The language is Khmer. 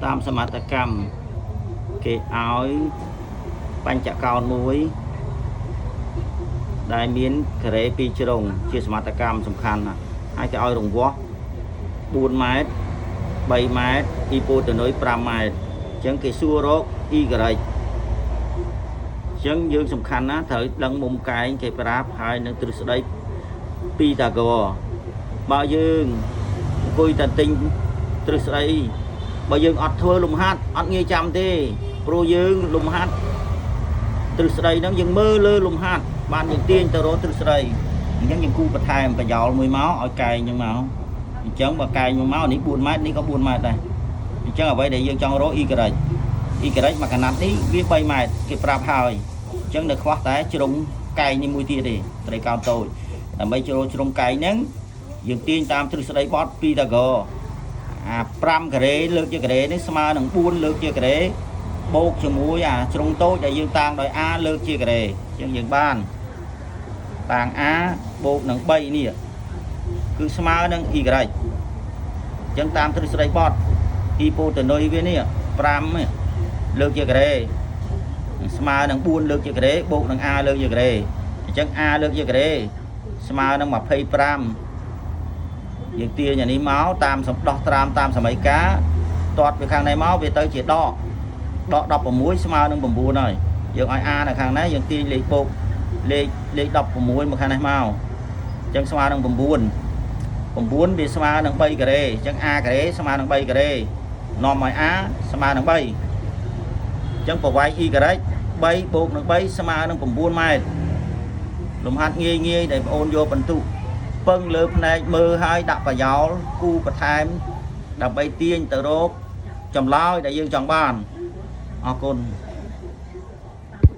តាមសមត្ថកម្មគេឲ្យបញ្ចកោណមួយ ដែលមានការ៉េពីរជ្រុងជាសមត្ថកម្មសំខាន់ណាស់ហើយគេឲ្យរង្វាស់4ម៉ែត្រ3ម៉ែត្រអ៊ីប៉ូតេនុយ5ម៉ែត្រអញ្ចឹងគេសួររក y អញ្ចឹងយើងសំខាន់ណាស់ត្រូវដឹងមុំកែងគេប្រាប់ហើយនឹងទ្រឹស្ដីពីតាហ្គរបើយើងអង្គុយតែទិញទ្រឹស្ដីបើយើងអត់ធ្វើលំហាត់អត់ងាយចាំទេព្រោះយើងលំហាត់ ទ្រឹស្ដីហ្នឹងយើងមើលលើលំហាត់បានយើងទាញទៅរកទ្រឹស្ដីអញ្ចឹងយើងគូបន្ថែមប្រយោលមួយមកឲ្យកែងហ្នឹងមកអញ្ចឹងបើកែងមួយមកនេះ4ម៉ែត្រនេះក៏4ម៉ែត្រដែរអញ្ចឹងអ្វីដែលយើងចង់រក y y មួយកណាត់នេះវា3ម៉ែត្រគេប្រាប់ហើយអញ្ចឹងនៅខ្វះតែជ្រុងកែងនេះមួយទៀតទេត្រីកោណតូចដើម្បីជ្រុងជ្រុងកែងហ្នឹងយើងទាញតាមទ្រឹស្ដីបត់ពីតាហ្គរអា5ការ៉េលើកជាការ៉េនេះស្មើនឹង4លើកជាការ៉េ បូកជាមួយអាជ្រុងតូចដែលយើងតាងដោយ a លើកជាការ៉េអញ្ចឹងយើងបានតាង a បូកនឹង3នេះគឺស្មើនឹង y អញ្ចឹងតាមទ្រឹស្ដីបត់ អ៊ីប៉ូតេនុយវានេះ5នេះលើកជាការ៉េស្មើនឹង4លើកជាការ៉េបូកនឹង a លើកជាការ៉េអញ្ចឹង a លើកជាការ៉េស្មើនឹង25យើងទាញអានេះមកតាមសំដោះត្រាមតាមសម័យកាលទាត់វាខាងនេះមកវាទៅជាដក ដក16ស្មើនឹង9ហើយយើងឲ្យ a នៅខាងនេះយើងទាញលេខបូកលេខលេខ16មកខាងនេះមកអញ្ចឹងស្មើនឹង9 9វាស្មើនឹង3ការ៉េអញ្ចឹង a ការ៉េស្មើនឹង3ការ៉េនាំឲ្យ a ស្មើនឹង3អញ្ចឹងប្រវែង y 3បូកនឹង3ស្មើនឹង9ម៉ែត្រលំហាត់ងាយងាយដែលបងអូនយកបន្ទុកពឹងលើផ្នែកមើលហើយដាក់ប្រយោលគូបន្ថែមដើម្បីទាញទៅរកចម្លើយដែលយើងចង់បានអរគុណ។